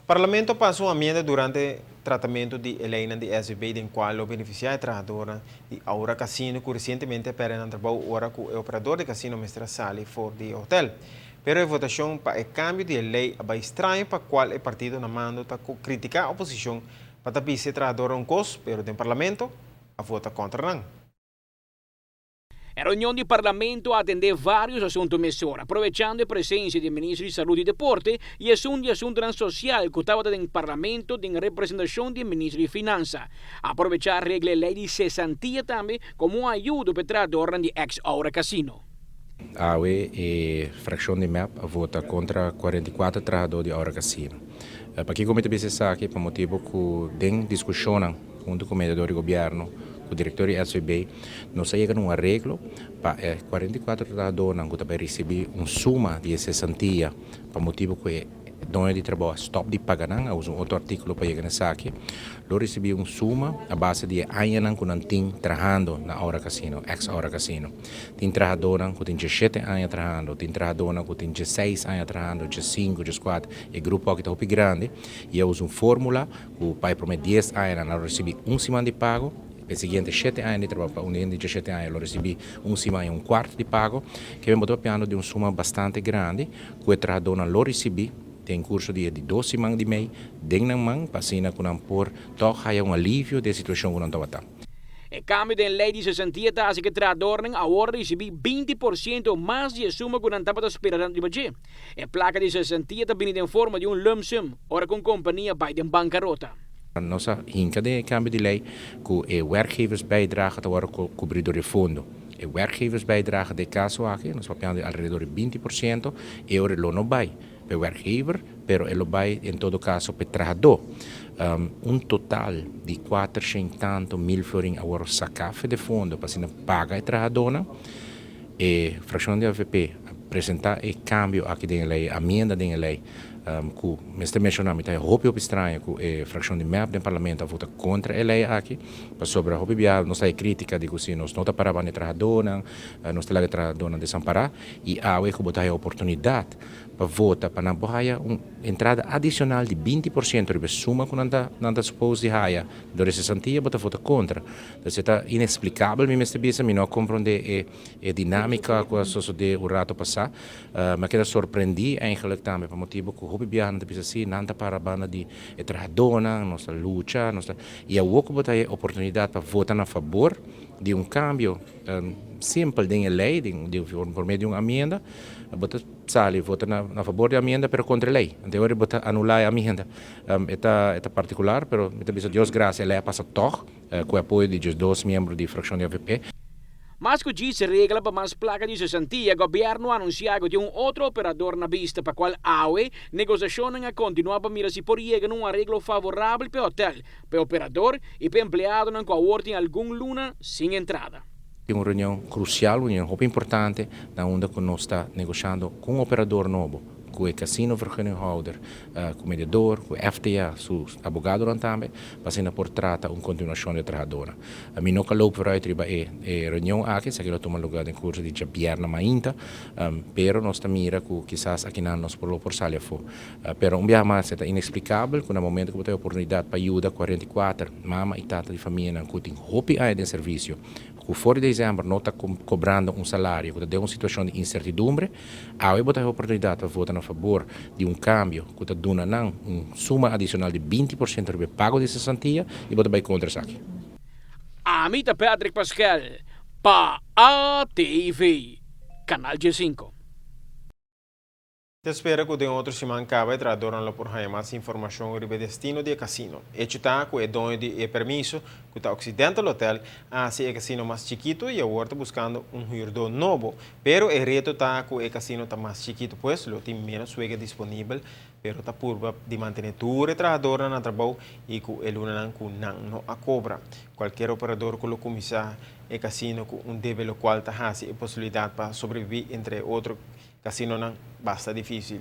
Parlamento a pasa un amienda durante tratamento di e leynan di SVB den cual lo beneficia e trahadornan di Aura Casino cu recientemente a perde nan trabou ora cu e operador di casino mester a sali for di e hotel. Pero e votacion pa e cambio di e ley a bay straño pa cual e partido na mando ta critica oposicion pa ta bisa e trahadornan un cos pero den Parlamento a vota contra nan. E reunion di Parlamento a atendé vários asuntu mesora, aprovechando e presensia di e Minister di Salud i Deporte i esun di Asuntunan Sosial ku tabata den Parlamento den representashon di e Minister di Finansa. A aprovechá regla e lei di sesantia tambe komo un ayudo pa e trahadornan di ex Aura Casino. Awe e frakshon di mep a vota kontra 44 trahadó di Aura Casino. Pakiko mi ta bisa esaki? Pa motibu ku den diskushonnan huntu ku mediador di gobièrnu, ku direktor di SVB, nos a yega na un areglo pa e 44 trahadónan ku ta bai risibí un suma di e sesantia pa motibu ku e doño di trabou a stòp di paga nan, a usa un otro artíkulo pa yega na esaki, lo risibí un suma a base di e añanan ku nan tin trahando na Aura Casino, ex Aura Casino. Tin trahadónan ku tin 17 aña trahando, tin trahadónan ku tin 16 aña trahando, 15, 14. E grupo aki ta hopi grandi i a usa un fórmula ku pa e promé 10 añanan nan lo risibí un siman di pago, pa e siguiente 7 aña di trabou, pa un hende di 17 aña lo risibí un siman i un kuart di pago. Ke men bo ta papiando di un suma bastante grandi ku e trahadónan lo risibí den kurso di e di dos siman di mei den nan man pa asina ku nan por tòg haya un alivio di e situashon ku nan tabata. E kambio den lei di sesantia ta hasi ku e trahadornan awor risibí 20% mas di e suma ku nan tabata spera riba dje. E plaka di sesantia ta bini den forma di un lump sum ora ku un kompania bai den bankarota. Nos a hinka den e kambio di lei ku e werkgeversbijdrage ta wòrdu kubrí dor e fondo. E werkgeversbijdrage den e kaso aki nos papiando di alrededor di 20%, e ora lo no bai pa e werkgever, pero e lo bai en todo kaso pa e trahadó. Un total di 400 tanto mil florin a wòrdu saká for di e fondo pa asina paga e trahadónan. E frakshon di avp a presentá e kambio aki den e lei, e amienda den e lei, ku mester menshoná mi ta haña hopi hopi straño ku e frakshon di mep den parlamento a vota kontra e lei aki, pasobra hopi bia nos ta haña krítika di ku si nos no ta pará banda e trahadónan, nos ta laga e trahadónan desampará i awe ku bo ta haña oportunidat pa vota pa nan por haya un entrada adicional di 20% riba e suma cu nan ta nan ta suppose di haya dor e cesantia bo ta vota contra. Entonces e ta inexplicabel mi mester bisa, mi no a comprende e e dinamica cu a sosode un rato pasa. Mi a keda sorprendi eigenlijk tambe pa motibo cu hopi biaha nan ta bisa si nan ta para banda di e trahadonan, nos ta lucha, nos ta y awor cu bo ta haya e oportunidad pa vota na fabor di un cambio simpel den e ley, den por medio di un amienda, bo ta sali vota na fabor di amienda pero contra e ley. Anto e ora bo ta anula e amienda. E ta e ta particular pero mi ta bisa Dios gracia e ley a pasa toch cu e apoyo di 12 miembro di fraccion di avp. Mas ku djis regla pa mas plaka di sesantia, gobièrnu a anunsiá ku tin un otro operador na bista pa kual awe negosiashonnan a kontinuá pa mira si por yega na un areglo favorabel pa e hotèl, pa e operador i pa e empleadonan ku awor tin algun luna sin entrada. Tin un reunion crucial, un reunion hopi importante, na unda cu nos ta negoshando cu un operador nobo, cu e casino vergunninghouder, cu mediador, cu FTA, su abogadonan tambe, pa asina por trata un continuacion di e trahadornan. Mi no ka loop vooruit riba e e reunion aki, esaki lo tuma lugar den curso di djabièrnè mainta, pero nos ta mira cu kisas akinan nos por lo por sali afó. Pero un biaha mas e ta inexplicabel cu na momento cu bo ta e oportunidad pa yuda 44 mama y tata di famianan cu tin hopi aña den servicio, cu for di december no ta cobrando un salario, cu ta den un situacion di incertidumbre, awe bo ta e oportunidad pa vota na fabor di un cambio cu ta duna nan un suma adicional di 20% riba e pago di cesantia y bo ta bay contra esaki. Ami ta Patrick Paskel pa ATV, Canal 15. Ta spera ku den otro siman kaba e trahadornan lo por haña mas informashon riba e destino di e kasino. Echo ta ku e doño di e permiso, ku ta Occidental Hotel, a hasi e kasino mas chikitu i awor ta buskando un hürdó nobo. Pero e reto ta ku e kasino ta mas chikitu, pues lo tin ménos wega disponibel, pero ta purba di mantené tur e trahadornan na trabou i ku e lunanan ku nan no a kobra. Kualkier operador ku lo kuminsá e kasino ku un debe lokual ta hasi e posibilidat pa sobrebibí entre e otro Casinonan basta difícil.